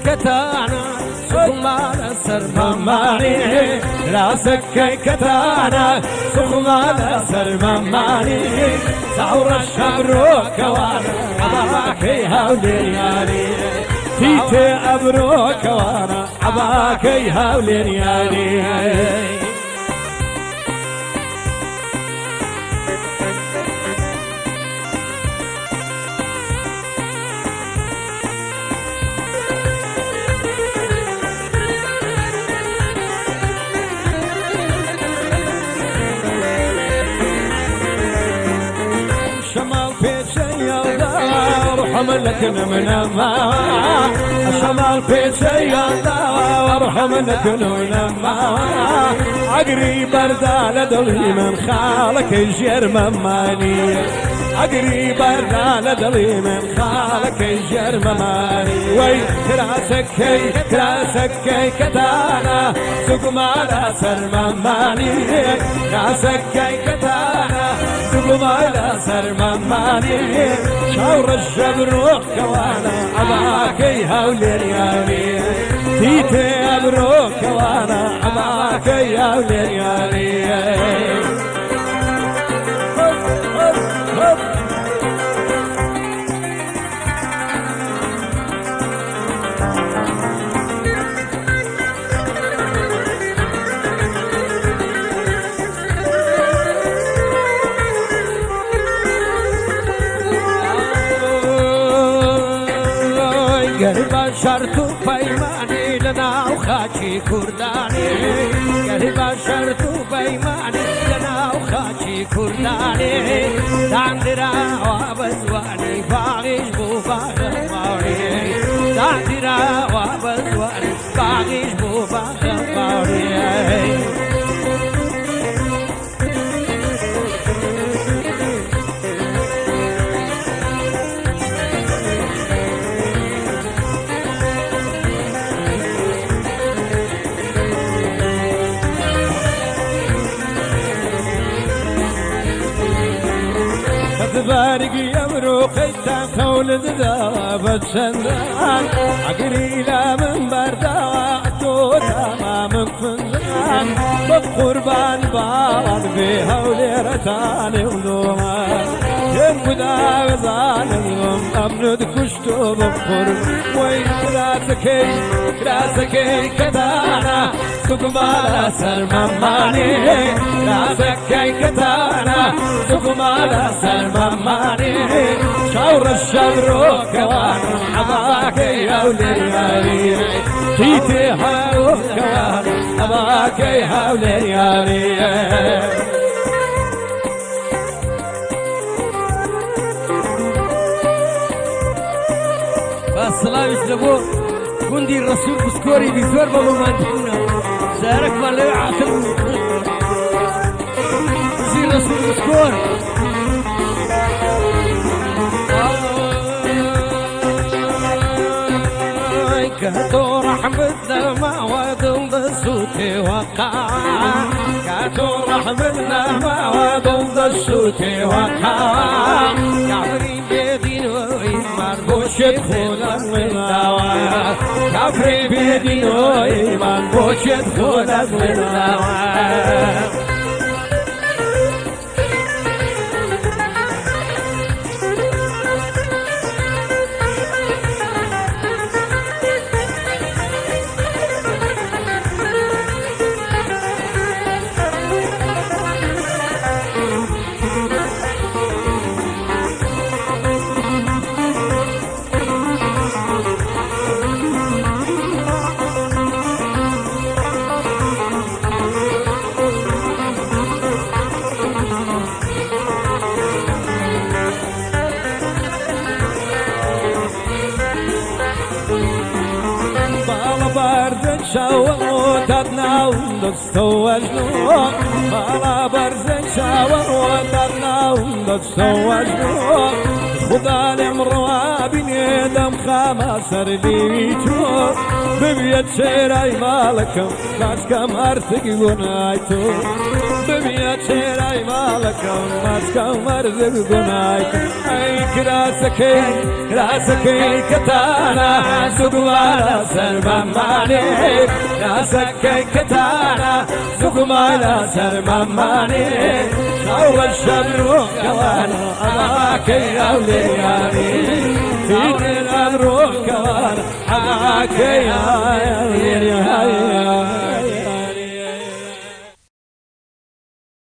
کەتانە سوخما لەسەر مەمانی کراسەکەی کەتانە سوخما لەسەر مەمانی چاوڕەش ئەبرۆکەوانە عەباکەی هەولێریانی تیتێ ئەبرۆکەوانە عەباکەی هەولێریانی. شەماڵ پێچەیەڵدا ڕحم لەکن منەما شەماڵ پێچەیەڵدا ڕحم لەکن منەما ئەگری بەردا لە دڵی من خاڵەکەی ژێر مەمانی ئەگری بەردا لە دڵی من خاڵەکەی ژێر مەمانی وەی کراسەکەی کراسەکەی کەتانە سوگمالە سەر مەمانی کراسەکەی کەتانە سوگمالە سەر مەمانی چاو ڕەشە برۆکەوانە عەباکەی هەولێریانی تیتێ ئەبرۆکەوانە عەباکەی هەولێریانی. گەر بە شەرت و پەیمانی لە ناو خاکی کوردانی گەر بە شەرت و پەیمانی لە ناو خاکی کوردانی داندراوە بە زوانی باغیش بوو باغەماڵی داندراوە بە زوانی باغیش بوو باغەماڵی. بارگی ئەمرۆ قەیتان خەولت داوە بە چەندان ئەگری لە من بەرداوە تۆ تەمامم فنجان بە قوربان باڵات بێ هەولێرەتانێ و دۆمان پێم گودا بزانم ئەمنت کوشتۆ بە قورب وەی کراسەکەی کراسەکەی کەتانە سوگمالە سەر مەمانی کراسەکەی کەتانە سوگمالە سەر مەمانی چاو ڕەشە برۆکەوانە عەباکەی هەولێریانی تیتێ هەولێریانی عەباکەی هەولێریانی. با سڵاویش لە بۆ گوندی ڕەسوول پسکۆری بی زۆر بە بۆماندبوونە زارەکمان لەوێ عاقل بوو بژی ڕەسوول پسکۆر. کە تۆ ڕەحمت نەماوە دڵ دەسووتێ وەقا کە تۆ ڕەحمت نەماوە دڵ دەسووتێ وەقا کافری بێدین و ئیمان بۆ چێت خۆ داوە کافری بێدین و ئیمان بۆ چێت خۆ داوە. باڵا بەرزە چاوە دەرناوم دەستەوەژنۆ خودا لێم ڕەوا بینێ دەمخامە سەر لیوی تۆ ببیە چێرای ماڵەکەم ماچکەم هەرتک گونای تۆ ببیە چێرای ماڵەکەم ماچکەم هەرتک گونای تۆ ئەی کراسەکەی کراسەکەی کەتانە زوگمانە سەرمامانێ کراسەکەی کەتانە زوگمانە سەرمامانێ چاوە شەمرۆ کەوانە ئەماکەی ئەولێیانی فیتر ئەمرۆ کەوانە ئەماکەی ئەولێیانی.